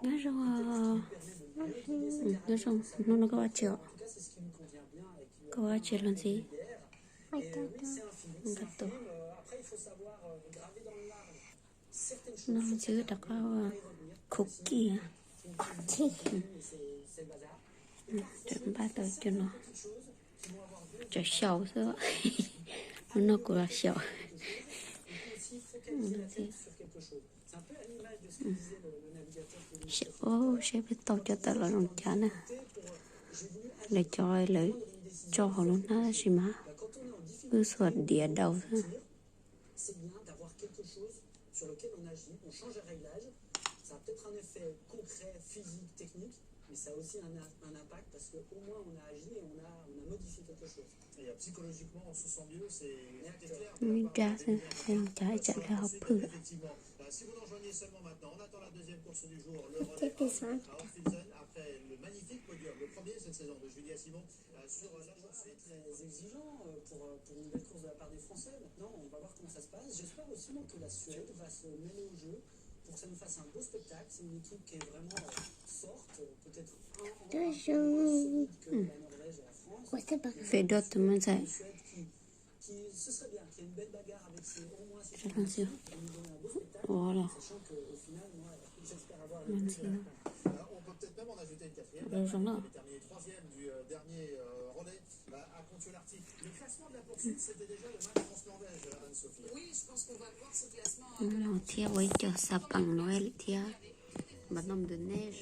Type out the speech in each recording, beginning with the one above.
Nyob zoo, nyob zoo, hnub no koj ua tsi os? Koj ua tsi los ntxiv? Noj tus. Noj ntxiv rov qab ua cookie. Npaj tau cov no, tseem xyaum xwb. Hnub no kuv los xyaum. Saib peb tau cov tawm los zoo cas na. Lawv cov lawv tso hauv lub hnab tab sis mas wb xuas diav daus xwb. Ib dag xwb, zoo cas ib tsam lawv ho phwj. Peb duab tus me ntxhais. Ua los. Zoo zoo na. Hnub no thiab ua ib co xav peem no thiab, npam no ntws nej.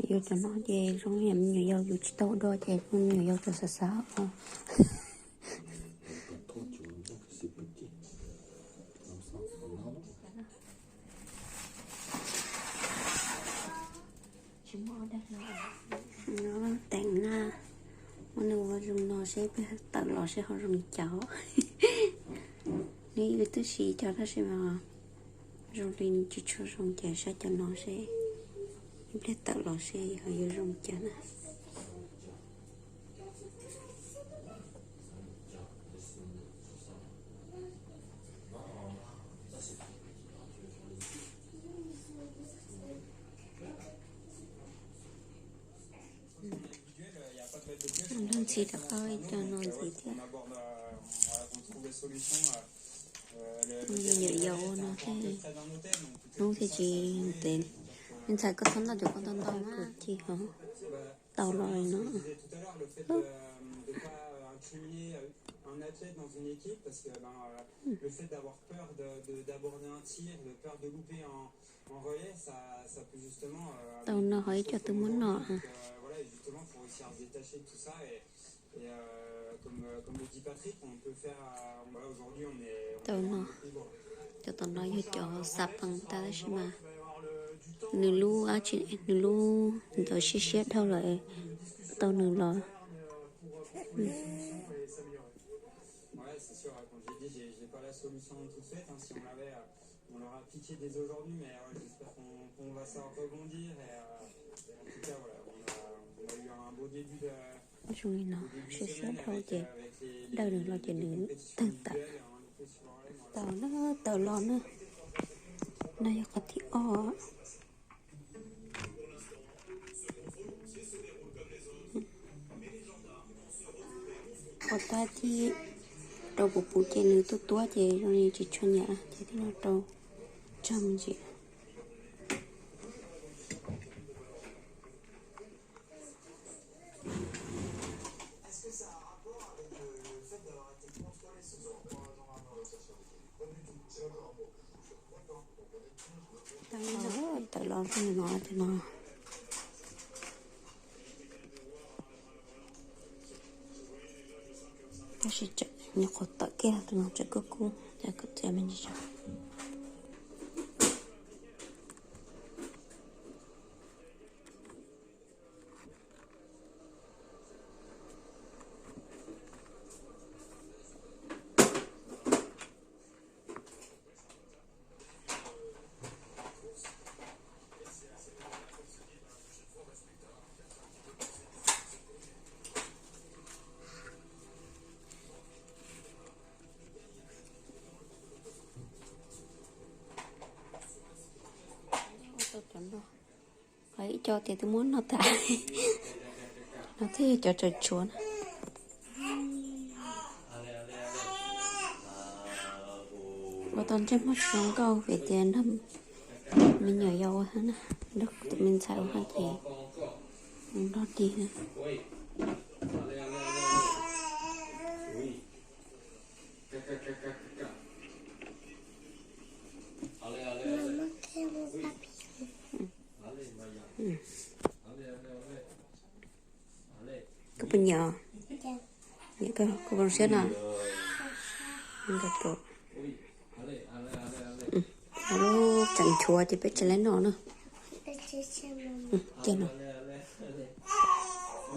Yuav cov no ces zoo yam me nyuam yaus yus tsis tau do ces zoo me nyuam yaus txawm xav xav os. Teem na, muab nws ua zoo no seb peb tawm los seb ho zoo cas. Nws yus twb siv cov tab sis mas zoo li nws tsis tshua zoo ces saib cov no seb ib pliag tawm los seb ho yuav zoo cas na. Leej txiv rov qab ua ib co no ntxiv thiab. Me nyuam yaus ua no thiaj hnub thiaj tsis ntev. Me ntxhais koj txhob ntoj cov koj ntoj ntau na, ci hov tau los li no. Tau no ho ib co twb muab noj. Tau no, cov tom no yog cov xav peem tas tab sis mas nws lub dab tsi, nws lub ntawd siab siab dhau lawm, tau nws los. Zoo li no siab siab dhau ces dawj nws los ces nws tawg tawm. Tau na, tawm los na. No yog qhov thib ob. Qhov thib rau puv puv ces nws tuab tuab ces zoo li tsis tshua nyiam ces thiaj no rau tsawg me ntsis. Tawm los rau no, tab sis nyuam qhuav tawm kiag los tus no tseem kub kub ces koj txiav me ntsis tso. Cov tias twb muab noj tas, no thiaj yog cov tseem tshuav na. Ua tau ntsej muag zoo nkauj vim tias nrog me nyuam yaus ua na, nrog tus me ntxhais ua ces nrog dig na. Koj puas nyiam? Nyiam koj, koj zoo siab no. Lub tseem tshuav ces peb tsis laib noj na. Cia no.